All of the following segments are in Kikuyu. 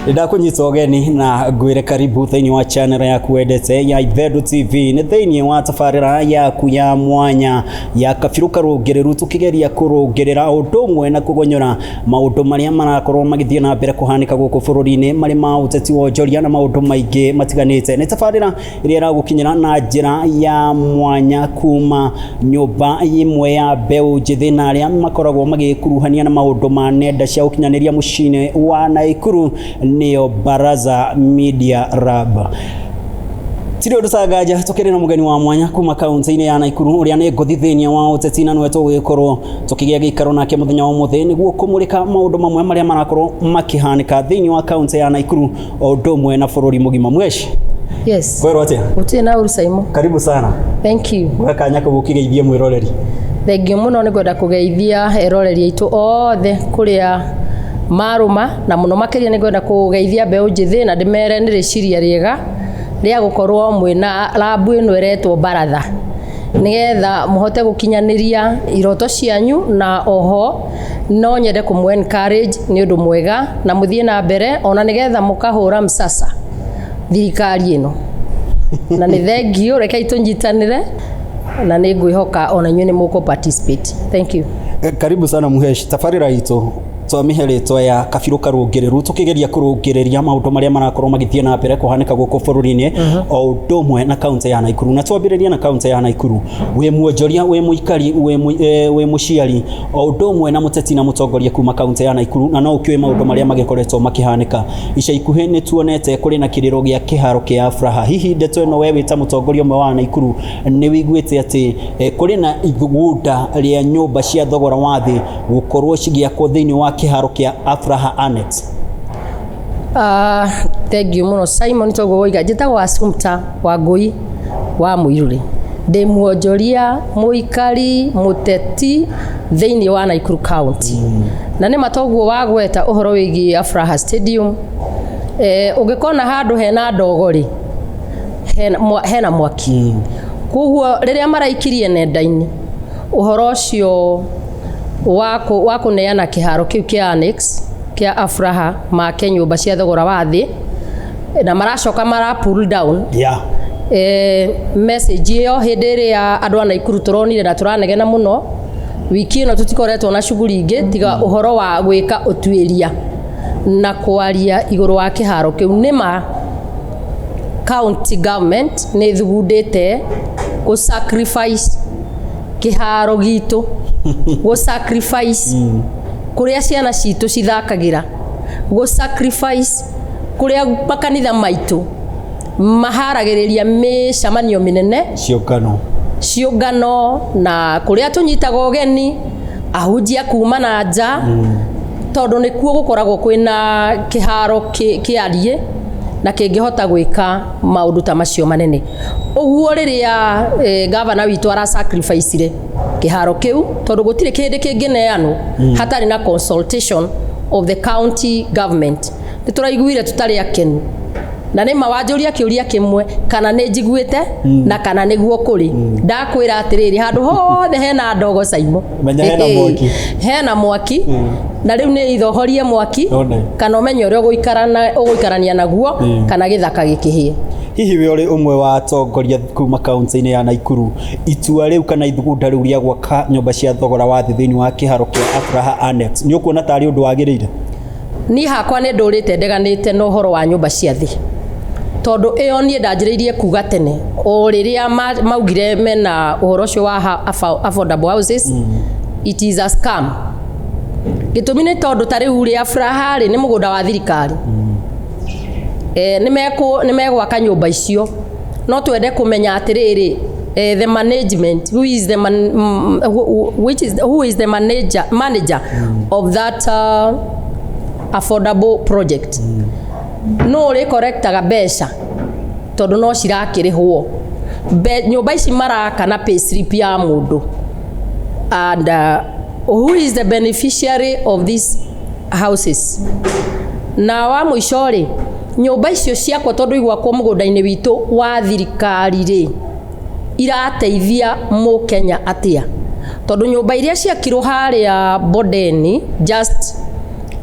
Ndakunyita ũgeni na ngwĩre karibu thĩinĩ wa channel yaku wendete ya Ithendu TV. Nĩ thĩinĩ wa tabarĩra yaku ya mwanya ya Kabirũ Karũngĩrĩru, tũkĩgeria kũrũngĩrĩra ũndũ ũmwe na kũgonyora maũndũ marĩa marakorwo magĩthiĩ na mbere kũhanĩka gũkũ bũrũri-inĩ marĩ ma ũteti, wonjoria na maũndũ maingĩ matiganĩte. Nĩ tabarĩra ĩrĩa ĩragũkinyĩra na njĩra ya mwanya kuma nyũmba ĩmwe ya mbeũ njĩthĩ na arĩa makoragwo magĩkuruhania na maũndũ ma nenda cia ũkinyanĩria mũciĩ-inĩ wa Naikuru, nĩyo Baraza Media Lab. Tirĩ ũndũ tanganja, tũkĩrĩ na mũgeni wa mwanya kuma kaunti-inĩ ya Naikuru, ũrĩa nĩ ngũthi thĩinĩ wa ũteti, na nĩwe tũgũgĩkorwo tũkĩgĩa gĩikaro nake mũthenya wa ũmũthĩ nĩguo kũmũrĩka maũndũ mamwe marĩa marakorwo makĩhanĩka thĩinĩ wa kaunti ya Naikuru o ũndũ ũmwe na bũrũri mũgima. Mweshi. Yes. Kwĩrwo atĩa? Gũtirĩ na ũru, Saimo. Karibu sana. Thank you. Gwe kanya kau ũkĩgeithie mwĩroreri. Thengiũ mũno. Nĩ ngwenda kũgeithia eroreri aitũ othe kũrĩa marũma, na mũno makĩria nĩ ngwenda kũgeithia mbeũ njĩthĩ na ndĩmere nĩ rĩciria rĩega rĩa gũkorwo mwĩna rambu ĩno ĩretwo Baratha, nĩgetha mũhote gũkinyanĩria iroto cianyu, na oho no nyende kũmũ encourage nĩ ũndũ mwega na mũthiĩ na mbere, ona nĩgetha mũkahũra msasa thirikari ĩno. Na nĩ thengiũ, rekei tũnyitanĩre na nĩ ngwĩhoka ona inyuĩ nĩ mũkũ participate. Thank you. Karibu sana, Muheshi. Tabarĩra itũ twamĩhe rĩtwa ya Kabirũ Karũngĩrĩru, tũkĩgeria kũrũngĩrĩria maũndũ marĩa marakorwo magĩthiĩ na mbere kũhanĩka gũkũ bũrũri-inĩ o ũndũ ũmwe na kaunti ya Naikuru. Na twambĩrĩrie na kaunti ya Naikuru. Wĩ mwonjoria, wĩ mũikari, wĩ mũciari o ũndũ ũmwe na mũteti na mũtongoria kuma kaunti ya Naikuru, na no ũkĩũĩ maũndũ marĩa magĩkoretwo makĩhanĩka ica ikuhĩ. Nĩ tuonete kũrĩ na kĩrĩro gĩa kĩharo kĩa Afraha. Hihi ndeto ĩno, we wĩ ta mũtongoria ũmwe wa Naikuru, nĩ wĩiguĩte atĩ kũrĩ na ithugunda rĩa nyũmba cia thogora wa thĩ gũkorwo cigĩakwo thĩinĩ wa kĩharo kĩa Afraha Annex? Thengiũ mũno, Simon. Toguo woiga, njĩtagwo Assumpta Wangũi wa Mũirũrĩ, ndĩ mwonjoria, mũikari, mũteti thĩinĩ wa Nakuru County. Na nĩ ma toguo wagweta ũhoro wĩgiĩ Afraha Stadium, ũngĩkona handũ hena ndogo rĩ, hena mwaki. Koguo rĩrĩa maraikirie nenda-inĩ ũhoro ũcio wa kũneana kĩharo kĩu kĩa Annex kĩa Afraha make nyũmba cia thogora wa thĩ, na maracoka mara pull down message ĩyo, hĩndĩ ĩrĩa andũ a Naikuru tũronire na tũranegena mũno wiki ĩno, tũtikoretwo na shughuli ingĩ tiga ũhoro wa gwĩka ũtuĩria na kwaria igũrũ wa kĩharo kĩu. Nĩma county government nĩ ĩthugundĩte gũ sacrifice kĩharo gitũ, gũ sacrifice kũrĩa ciana citũ cithakagĩra, gũ sacrifice kũrĩa makanitha maitũ maharagĩrĩria mĩcemanio mĩnene, ciũngano, ciũngano, na kũrĩa tũnyitaga ũgeni ahunjia kuma na nja, tondũ nĩkuo gũkoragwo kwĩna kĩharo kĩariĩ na kĩngĩhota gwĩka maũndũ ta macio manene. Ũguo rĩrĩa gavana witũ ara sacrifice kĩharo kĩu, tondũ gũtirĩ kĩndũ kĩngĩneanwo hatarĩ na consultation of the county government, nĩ tũraiguire tũtarĩ akenu. Na nĩ ma wanjũria kĩũria kĩmwe, kana nĩ njiguĩte na kana nĩguo kũrĩ, ndakwĩra atĩrĩrĩ, handũ hothe hena ndogo, Caimo, Menya hena mwaki. Hena mwaki, na rĩu nĩ itho ũhorie mwaki One. kana ũmenye ũrĩa ũgũikarania naguo kana gĩthaka gĩkĩhĩe. Hihi we ũrĩ ũmwe wa atongoria kuma kaunti-inĩ ya Naikuru, itua rĩu kana ithugunda rĩu rĩa gwaka nyũmba cia thogora wa thĩ thĩinĩ wa kĩharo kĩa Afraha Annex, nĩ ũkuona tarĩ ũndũ wagĩrĩire? Niĩ hakwa nĩ ndũrĩte ndeganĩte na ũhoro wa nyũmba cia thĩ, tondũ ĩyo niĩ ndanjĩrĩirie kuga tene o rĩrĩa maugire mena ũhoro ũcio wa affordable houses, it is a scam. Gĩtũmi nĩ tondũ ta rĩu rĩ, Afraha rĩ, nĩ mũgũnda wa thirikari. Nĩ megwaka nyũmba icio, no twende kũmenya atĩrĩrĩ, the management, who is the man, who, which is, who is the manager of that affordable project? No ũrĩ collectaga mbeca, tondũ no cirakĩrĩhwo. Nyũmba ici maraka na payslip ya mũndũ, and who is the beneficiary of these houses? Na wa mũico rĩ, nyũmba icio ciakwa, tondũ igwakwo mũgũnda-inĩ witũ wa thirikari rĩ, irateithia mũkenya atĩa? Tondũ nyũmba iria ciakirwo harĩa Bondeni, just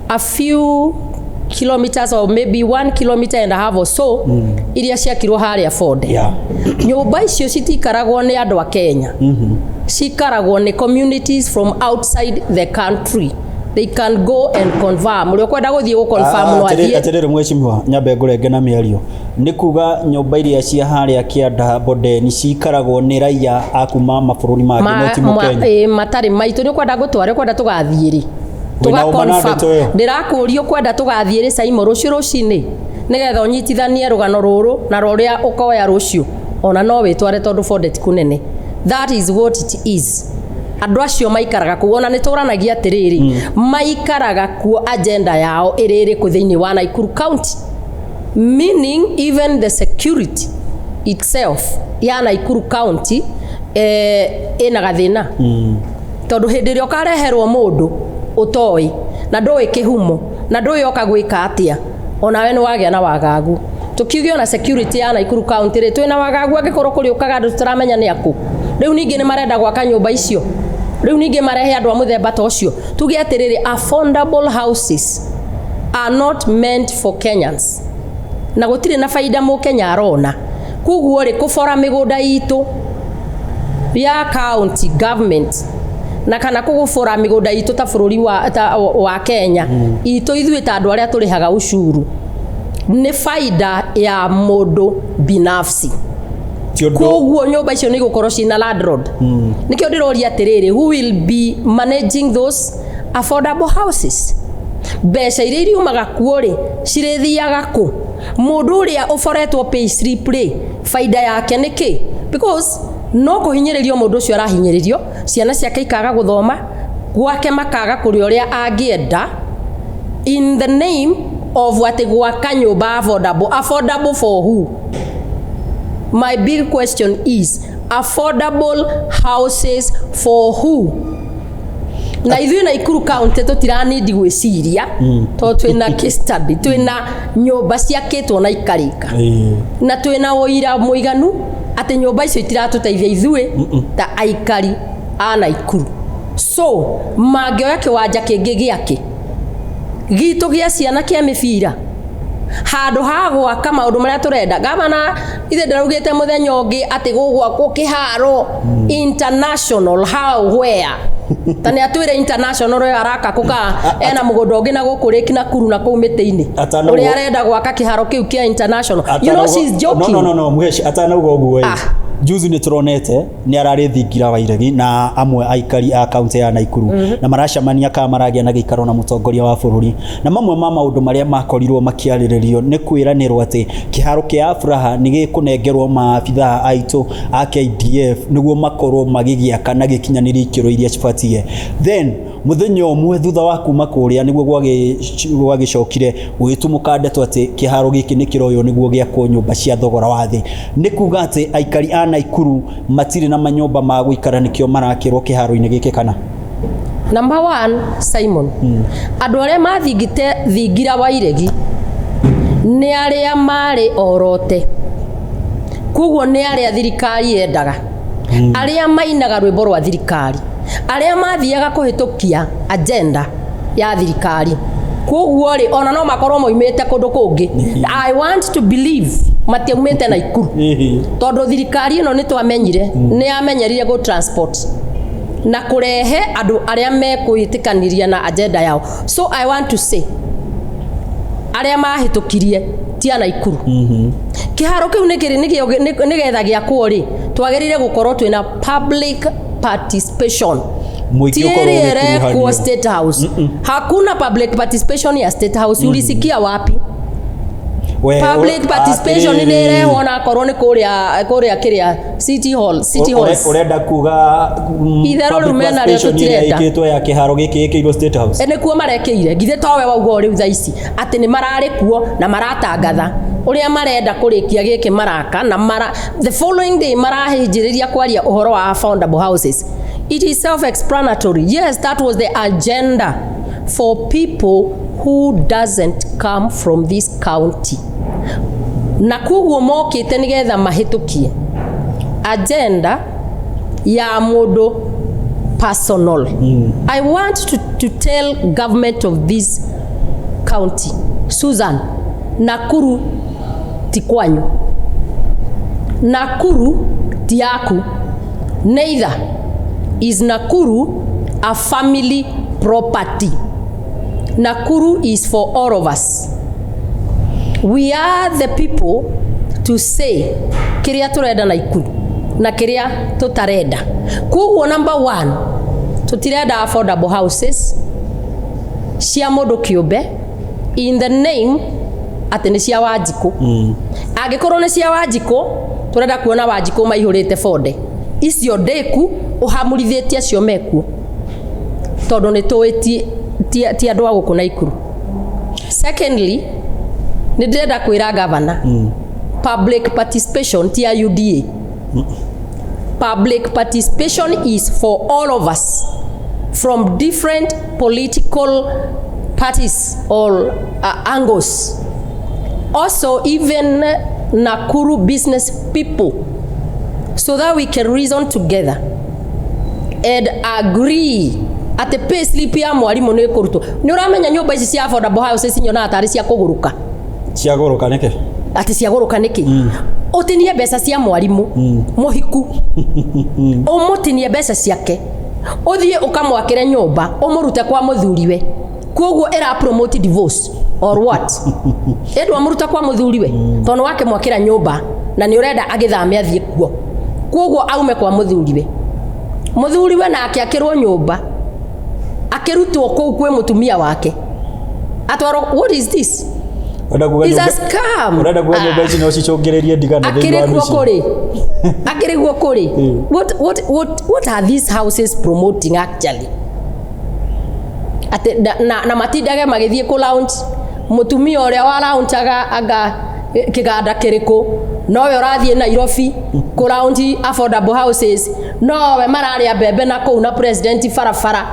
a few kilometers or maybe 1 kilometer and a half or so iria ciakirwo harĩa Ford. Nyũmba icio citikaragwo nĩ andũ a Kenya, cikaragwo nĩ communities from outside the country. They can go and confirm. Ũrĩa ũkwenda gũthiĩ gũ confirm no athiĩ. Atĩrĩrĩ mheshimiwa, nyambe ngũrenge na mĩario. Nĩ kuga nyũmba iria cia harĩa kĩanda Bondeni cikaragwo nĩ raia a kuma mabũrũri mangĩ, no ti Mũkenya? Ĩ, matarĩ maitũ. Nĩ ũkwenda ngũtware? Ũkwenda tũgathiĩ rĩ? Wĩna ũma na ndeto ĩyo? Ndĩrakũria, ũkwenda tũgathiĩ rĩ, Saimo, rũciũ rũcinĩ, nĩgetha ũnyitithanie rũgano rũrũ na rũrĩa ũkoya rũciũ? Ona no wĩtware tondũ Ford ti kũnene. That is what it is. Andũ acio maikaraga kũu, ona nĩ tũranagia atĩrĩrĩ, maikaraga kuo, agenda yao ĩrĩ ĩrĩkũ thĩinĩ wa Nakuru County? Meaning even the security itself ya Nakuru County ĩna gathĩna, tondũ hĩndĩ ĩrĩa ũkareherwo mũndũ ũtoĩ na ndũĩ kĩhumo na ndũĩ oka gwĩka atĩa, onawe nĩ wagĩa na wagagu. Tũkiuge ona security ya Nakuru County rĩ, twĩna wagagu angĩkorwo kũrĩ ũkaga andũ tũtaramenya nĩ akũ. Rĩu ningĩ nĩ marenda gwaka nyũmba icio, rĩu ningĩ marehe andũ a mũthemba ta ũcio. Tuge atĩrĩrĩ, affordable houses are not meant for Kenyans, na gũtirĩ na baida mũkenya arona. Koguo rĩ, kũbora mĩgũnda itũ ya county government na kana kũgũbora mĩgũnda itũ ta bũrũri wa Kenya itũ, ithuĩ ta andũ arĩa tũrĩhaga ucuru, nĩ baida ya mũndũ binafsi. Ti ũndũ. Koguo nyũmba icio nĩ igũkorwo ciĩna landlord. Nĩkĩo ndĩroria atĩrĩrĩ, who will be managing those affordable houses? Mbeca iria iriumaga kuo rĩ, cirĩthiaga kũ? Mũndũ ũrĩa ũboretwo pay slip rĩ, baida yake nĩ kĩ? Because no kũhinyĩrĩrio mũndũ ũcio arahinyĩrĩrio, ciana ciake ikaga gũthoma, gwake makaga kũrĩa ũrĩa angĩenda, in the name of atĩ gwaka nyũmba affordable. Affordable for who? My big question is, affordable houses for who? Na ithuĩ Nakuru County tũtiranindi gwĩciria, tondũ twĩna case study, twĩna nyũmba ciakĩtwo na ikarĩka, na twĩna ũira mũiganu atĩ nyũmba icio itiratũteithia ithuĩ ta aikari a Nakuru. So mangĩoya kĩwanja kĩngĩ gĩake gitũ gĩa ciana kĩa mĩbira handũ ha gwaka maũndũ marĩa tũrenda. Gavana ithe ndaraugĩte mũthenya ũngĩ atĩ gũgwakwo kĩharo international. How? Where? Ta nĩ atwĩre international ĩyo araka kũ, ka ena mũgũnda ũngĩ na gũkũ Lake Nakuru na kũu mĩtĩ-inĩ ũrĩa arenda gwaka kĩharo kĩu kĩa international. You know she's joking. No, Muheshi, atanauga ũguo ĩ, juzi nĩ tũronete nĩ ararĩ thingira wa iregi na amwe aikari a kaunti ya Nakuru, na maracemania kana maragĩa na gĩikaro na mũtongoria wa bũrũri, na mamwe ma maũndũ marĩa makorirwo makĩarĩrĩrio nĩ kwĩranĩrwo atĩ kĩharo kĩa Afraha nĩ gĩkũnengerwo maabithaa aitũ a KDF nĩguo makorwo magĩgĩaka na gĩkinyanĩrie ikĩro iria cibatiĩ. Then mũthenya ũmwe thutha wa kuma kũrĩa nĩguo gwagĩcokire gũgĩtumũka ndeto atĩ kĩharo gĩkĩ nĩ kĩroywo nĩguo gĩakwo nyũmba cia thogora wa thĩ. Nĩ kuga atĩ aikari a Nakuru matirĩ na manyũmba ma gũikara, nĩkĩo marakĩrwo kĩharo-inĩ gĩkĩ, kana? Number one, Simon, andũ arĩa mathingite thingira wa iregi nĩ arĩa marĩ orote, koguo nĩ arĩa thirikari yendaga, arĩa mainaga rwĩmbo rwa thirikari, arĩa mathiaga kũhĩtũkia agenda ya thirikari. Koguo rĩ, ona no makorwo moimĩte kũndũ kũngĩ, I want to believe matiaumĩte Naikuru, tondũ thirikari ĩno nĩ twamenyire nĩ yamenyerire gũ transport na kũrehe andũ arĩa mekwĩtĩkanĩria na agenda yao. So I want to say, arĩa mahĩtũkirie ti a Naikuru. Kĩharo kĩu nĩgetha gĩakwo rĩ, twagĩrĩire gũkorwo twĩna public participation. Mũingĩ Ti ũkorwo ĩrĩa ĩrekwo ũgĩkuruhanio. State House. Hakuna public participation ya State House. Ulisikia wapi? Public participation nĩ Atĩrĩrĩ. ĩrehwo na akorwo nĩ kũrĩa kĩrĩa City Hall, City Halls. Ũrenda kuga Itherũ rĩu public mena rĩo participation ĩrĩa tũtirenda. ĩkĩtwo ya kĩharo gĩkĩ ĩkĩirwo State House? E, nĩkuo marekĩire. Githĩ towe wauga o rĩu thaa ici atĩ nĩ mararĩ kuo na maratangatha ũrĩa marenda kũrĩkia gĩkĩ maraka, na mara the following day marahĩnjĩrĩria kwaria ũhoro wa affordable houses. It is self explanatory. Yes, that was the agenda for people who doesn't come from this county, na koguo mokĩte nĩgetha mahĩtũkie agenda ya mũndũ personal. I want to tell government of this county, Susan, Nakuru ti kwanyu, Nakuru ti yaku, neither is Nakuru a family property. Nakuru is for all of us. We are the people to say kiria turenda Nakuru na kiria tutarenda. Koguo number one, tutirenda affordable houses cia mundu kiumbe in the name atĩ nĩ cia Wanjikũ. Angĩkorwo nĩ cia Wanjikũ, tũrenda kuona Wanjikũ maihũrĩte bonde icio ndĩku ũhamurithĩtie acio mekuo, tondũ nĩ tũĩ ti andũ a gũkũ Naikuru. Secondly, nĩ ndĩrenda kwĩra governor, public participation ti ya UDA. Public participation is for all of us from different political parties or angles, also even Nakuru business people, so that we can reason together and agree atĩ pay slip ya mwarimũ nĩ ĩkũrutwo. Nĩ ũramenya nyũmba ici cia affordable houses nyonaga tarĩ cia kũgũrũka. Ciagũrũka nĩkĩ? Atĩ ciagũrũka nĩkĩ? Ũtinie mbeca cia mwarimũ mũhiku, ũmũtinie mbeca ciake, ũthiĩ ũkamwakĩre nyũmba, ũmũrute kwa mũthuriwe. Koguo ĩra promote divorce or what? Ĩndũ amũruta kwa mũthuriwe tondũ wakĩmwakĩra nyũmba na nĩ ũrenda agĩthame athiĩ kuo, koguo aume kwa mũthuriwe. Mũthuriwe nake akĩrwo nyũmba, akĩrutwo kũu kwĩ mũtumia wake, atwarwo. What is this? Ũrenda kuga Is a nyũmba scam. Ũrenda kuga nyũmba ici no cicũngĩrĩrie ndigano thĩinĩ wa Akĩrĩ kuo mĩciĩ? Kũrĩ akĩrĩ guo kũrĩ. What are these houses promoting actually? Atĩ na matindage magĩthiĩ kũ launch, mũtumia ũrĩa wa launchaga anga kĩganda kĩrĩkũ nowe ũrathiĩ Nairobi kũ launch affordable houses, nowe mararĩa mbembe na kũu na president barabara.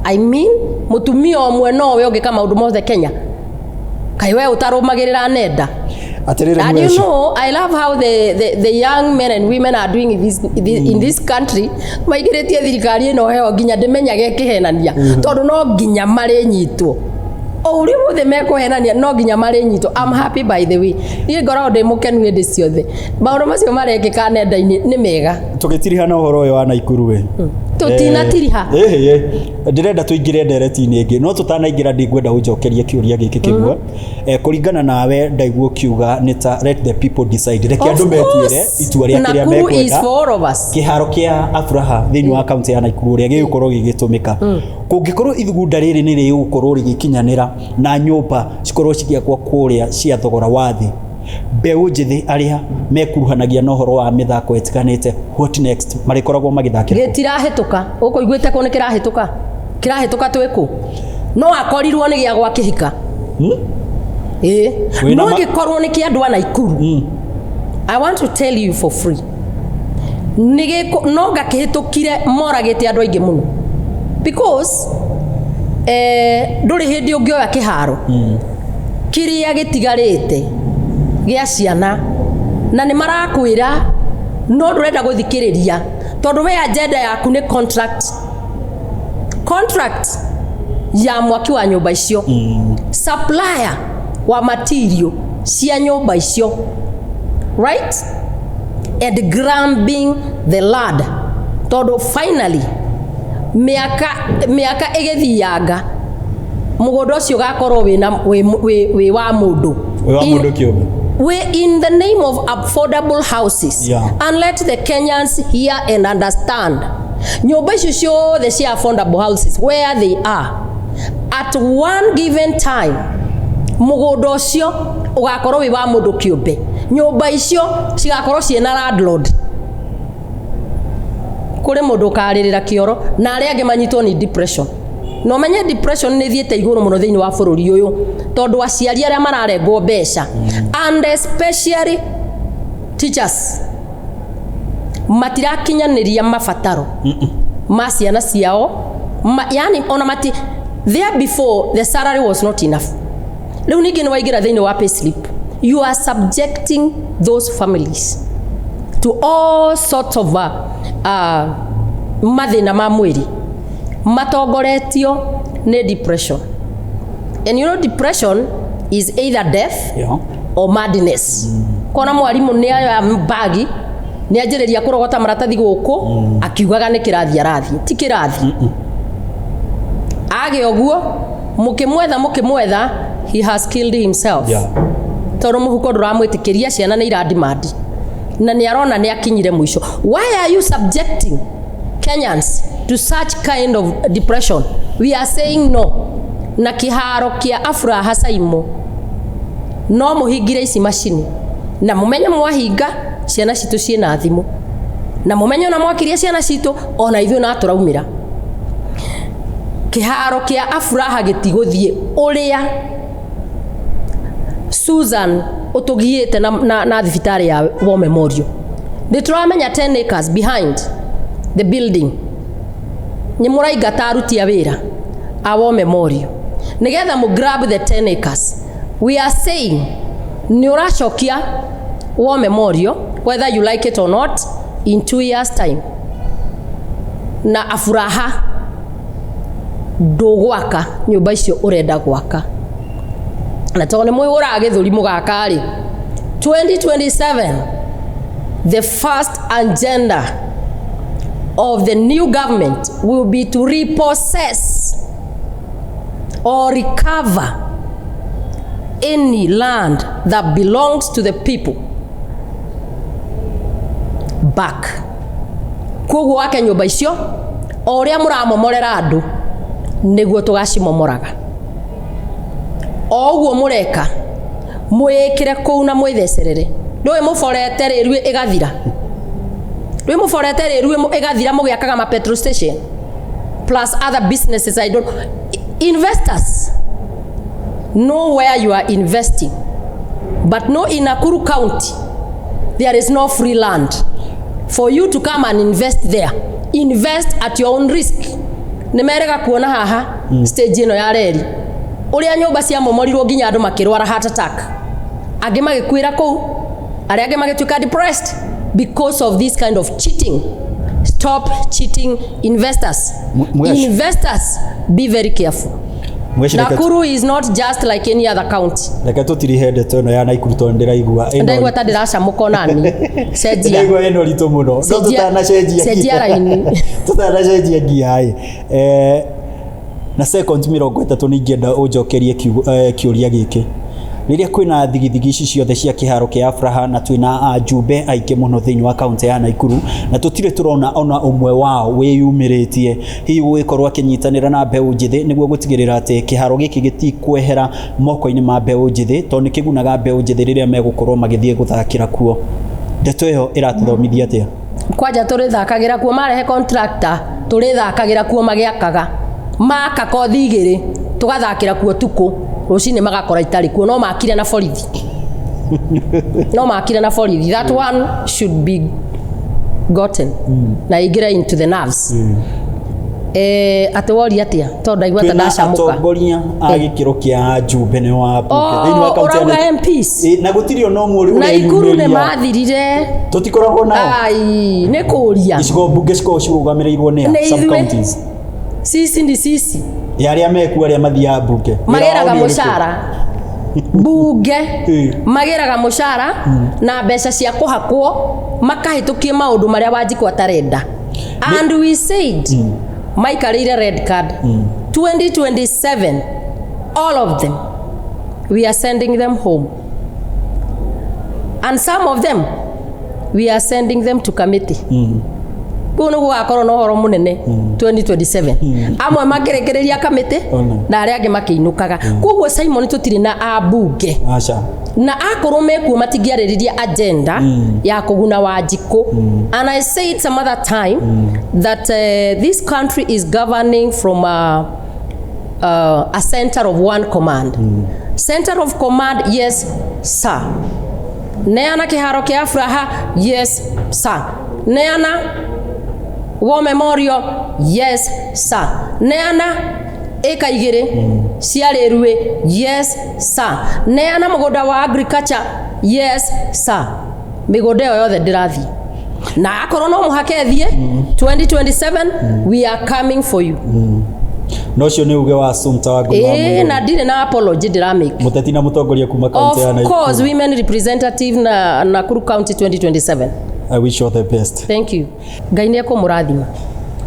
I mean, mũtumia ũmwe nowe ũngĩka maũndũ mothe Kenya? Kaĩ we ũtarũmagĩrĩra nenda? Atĩrĩrĩ, And you Mweshi. know, I love how the young men and women are doing this in this country. Maigĩrĩtie thirikari ĩno heo nginya ndĩmenyage ĩkĩhenania, tondũ no nginya marĩnyitwo. O ũrĩa wothe mekũhenania, no nginya marĩnyitwo. I'm happy, by the way. Niĩ ngoragwo ndĩ mũkenu hĩndĩ ciothe. Maũndũ macio marekĩka nenda-inĩ nĩ mega. Tũgĩtiriha na ũhoro ũyũ wa Naikuru we. Tũtinatiriha. Ĩhĩ, ndĩrenda tũingĩre ndereti-inĩ ĩngĩ, no tũtanaingĩra ndingwenda ũnjokerie kĩũria gĩkĩ kĩmwe. Kũringana nawe, ndaigua ũkiuga nĩ ta let the people decide, reke andũ metuĩre itua rĩa kĩrĩa Nakuru is mekwenda. for all of us. Kĩharo kĩa Afraha thĩinĩ wa kaunti ya Naikuru ũrĩa gĩgũkorwo gĩgĩtũmĩka, kũngĩkorwo ithugunda rĩrĩ nĩ rĩgũkorwo rĩgĩkinyanĩra na nyũmba cikorwo cigĩakwo kũrĩa cia thogora wa thĩ, mbeũ njĩthĩ arĩa mekuruhanagia na ũhoro wa mĩthako ĩtiganĩte, what next? Marĩkoragwo magĩthakĩra kũ? Gĩtirahĩtũka. Ũkũiguĩte kũ nĩ kĩrahĩtũka? Kĩrahĩtũka twĩkũ? No akorirwo nĩ gĩa gwa kĩhika. Ĩĩ. Wĩna No gĩkorwo nĩ kĩa andũ a Naikuru, I want to tell you for free, nĩ gĩkũ no ngakĩhĩtũkire moragĩte andũ aingĩ mũno, because ndũrĩ hĩndĩ ũngĩoya kĩharo kĩrĩa gĩtigarĩte gĩa ciana na nĩ marakwĩra no ndũrenda gũthikĩrĩria, tondũ we agenda yaku nĩ contract, contract ya mwaki wa nyũmba icio, supplier wa material cia nyũmba icio, right, and grabbing the land, tondũ finally mĩaka ĩgĩthianga mũgũnda ũcio ũgakorwo wĩna wĩ wa mũndũ. Wĩ wa mũndũ kĩũmbe. We in the name of affordable houses. And let the Kenyans hear and understand, nyũmba icio ciothe cia affordable houses where they are at one given time, mũgũnda ũcio ũgakorwo wĩ wa mũndũ kĩũmbe, nyũmba icio cigakorwo ciĩna landlord. Kũrĩ mũndũ ũkarĩrĩra kĩoro na arĩa angĩ manyitwo nĩ depression. Na ũmenye depression nĩ ĩthiĩte igũrũ mũno thĩinĩ wa bũrũri ũyũ, tondũ aciari arĩa mararengwo mbeca, and especially teachers, matirakinyanĩria mabataro ma ciana ciao yani ona mati there before the salary was not enough. Rĩu ningĩ nĩ waingĩra thĩinĩ wa payslip. You are subjecting those families to all sorts of mathĩna ma mwĩrĩ matongoretio nĩ depression. And you know depression Is either death or madness. Kona mwarimũ nĩ ayoya mbagi, nĩ anjĩrĩria kũrogota maratathi gũkũ akiugaga nĩ kĩrathi arathiĩ, ti kĩrathi. Age ũguo mũkĩmwetha, mũkĩmwetha, he has killed himself, tondũ mũhuko ndũramwĩtĩkĩria. Ciana nĩ iradimandi na nĩ arona nĩ akinyire mũico. Why are you subjecting Kenyans to such kind of depression? We are saying no. Na kĩharo kĩa Afraha, Saimo, no mũhingire ici macini na mũmenye mwahinga ciana citũ ciĩna thimũ, na mũmenye ona mwakiria ciana citũ, ona ithuĩ na tũraumĩra. Kĩharo kĩa Afraha gĩtigũthiĩ ũrĩa Susan ũtũgiĩte na thibitarĩ ya War Memorial. Nĩ tũramenya 10 acres behind the building nĩ mũraingata aruti a wĩra a War Memorial nĩgetha mũ grab the 10 acres. We are saying nĩ ũracokia War Memorial whether you like it or not in 2 years time. Na Afuraha ndũgwaka nyũmba icio ũrenda gwaka, na tondũ nĩ mũhũraga gĩthũri mũgaka rĩ, 2027 the first agenda of the new government will be to repossess or recover any land that belongs to the people back. Koguo wake nyũmba icio o ũrĩa mũramomorera andũ nĩguo tũgacimomoraga. O ũguo mũreka, mwĩkĩre kũu na mwĩthecerere. Ndũĩ mũborete rĩru ĩgathira, ndũĩ mũborete rĩru ĩgathira, mũgĩakaga ma petrol station plus other businesses. I don't, investors know where you are investing, but no, in Nakuru County there is no free land for you to come and invest there. Invest at your own risk. Nĩ merega kuona haha stage ĩno ya reri ũrĩa nyũmba ciamomorirwo nginya andũ makĩrwara heart attack, angĩ magĩkuĩra kũu, arĩa angĩ magĩtuĩka depressed because of this kind of cheating. Stop cheating, investors. Investors, be very careful. Mweci. Nakuru is not just like any other county. Reke tũtirihe ndeto ĩno ya Naikuru tondũ ndĩraigua ĩno- Ndaigua ta ndĩracamũka onani. Cenjia. Ndĩraigua ĩno ritũ mũno no tũtanacenjia Cenjia raini. Tũtanacenjia ngia ĩ, na seconds 30 nĩ ingĩenda ũnjokerie kĩũria gĩkĩ. Rĩrĩa kwĩna thigithigi ici ciothe cia kĩharo kĩa Afraha na twĩna ajumbe aingĩ mũno thĩinĩ wa kaunti ya Naikuru na tũtirĩ tũrona ona ũmwe wao wĩyumĩrĩtie hihi gũgĩkorwo akĩnyitanĩra na mbeũ njĩthĩ nĩguo gũtigĩrĩra atĩ kĩharo gĩkĩ gĩtikwehera moko-inĩ ma mbeũ njĩthĩ, tondũ nĩ kĩgunaga mbeũ njĩthĩ rĩrĩa megũkorwo magĩthiĩ gũthakĩra kuo, ndeto ĩyo ĩratũthomithia atĩa? Kwanja tũrĩthakagĩra kuo. Marehe contractor, tũrĩthakagĩra kuo. Magĩakaga maka kothi igĩrĩ, tũgathakĩra kuo tukũ, rũcinĩ magakora itarĩ kuo. No makire na borithi, no makire na borithi. That one should be gotten na ingĩre into the nerves. Atĩ woria atĩa? Tondũ ndaigua ta Twĩna ndacamũka. atongoria a gĩkĩro kĩa ajumbe nĩ wa mbunge thĩinĩ wa Oh, kaunti ya ũrauga Naikuru. MPs? Ĩ, na gũtirĩ ona ũmwe Naikuru nĩ ũreyumĩria. mathirire. Tũtikoragwo nao. Ai, nĩ kũria. Icigo mbunge cikoragwo cirũgamĩrĩirwo nĩ a Nĩ sub ithuĩ. counties. Sisi ndi sisi. Ya arĩa mekuo, arĩa mathiaga mbunge. Wĩra wao Magĩraga nĩ ũrĩkũ? mũcara mbunge, magĩraga mũcara na mbeca cia kũhakwo makahĩtũkie maũndũ marĩa Wanjikũ atarenda. And we said maikarĩire red card. 2027 all of them, we are sending them home, and some of them we are sending them to committee. Kũu nĩguo gũgakorwo na ũhoro mũnene 2027, amwe makĩrekereria kamĩtĩ Ona. na arĩa angĩ makĩinũkaga. Koguo Simon, tũtirĩ na ambunge. Aca. Na akorwo mekuo matingĩarĩrĩria agenda ya kũguna Wanjikũ. And I said some other time that this country is governing from a center of one command, center of command. Yes sir, neana kĩharo kĩa Afraha. Yes sir, neana War Memorial. Yes sir, neana ĩka igĩrĩ cia rĩruĩ. Yes sir, neana mũgũnda wa agriculture. Yes sir. Mĩgũnda ĩyo yothe ndĩrathiĩ, na akorwo no mũhaka ĩthiĩ, 2027 we are coming for you. Na ũcio nĩ uge wa Sumta wa Ngũi wa Ĩĩ, Mũirũrĩ. na ndirĩ na apology ndĩramake. Mũteti na mũtongoria kuma kaunti ya Of course, Nakuru. women representative na Nakuru County 2027. I wish you all the best. Thank you. Ngai nĩ ekũmũrathima.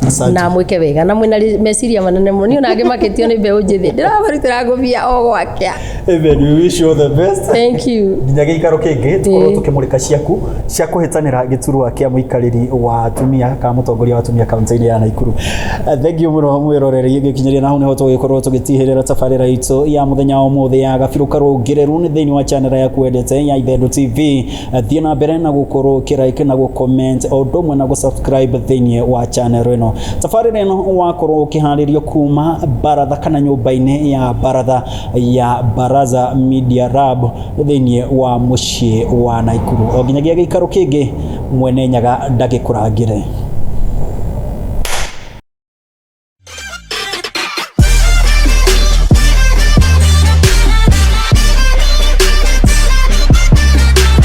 Asante. Na mwĩke wega na mwĩna meciria manene mũno. Niĩ ona ngĩmakĩtio nĩ mbeũ njĩthĩ ndĩramarutĩra ngũbia o gwakĩa. Amen. We wish you all the best. Thank you. Nginya gĩikaro kĩngĩ tũkorwo Ĩĩ. tũkĩmũrĩka ciaku cia kũhĩtanĩra gĩturwa kĩa mũikarĩri wa atumia kana mũtongoria wa atumia kaunti-inĩ ya Nakuru. Thank you mũno mwĩroreri, gĩkinyĩria na hau nĩho tũgĩkorwo tũgĩtihĩrĩra tabarĩra itũ ya mũthenya wa ũmũthĩ ya gabirũ karũngĩrĩru nĩ thĩinĩ wa channel yaku wendete ya Ithendu TV. Thiĩ na mbere na gũkorwo ũkĩ-like na gũ-comment o ũndũ ũmwe na gũ-subscribe thĩinĩ wa channel ĩno. Tabarĩra ĩno wakorwo ũkĩharĩrio kuma baratha kana nyũmba-inĩ ya baratha ya Baraza Media Lab thĩinĩ wa mũciĩ wa Nakuru. O nginyagia gĩikaro kĩngĩ, mwene Nyaga ndagĩkũrangĩre.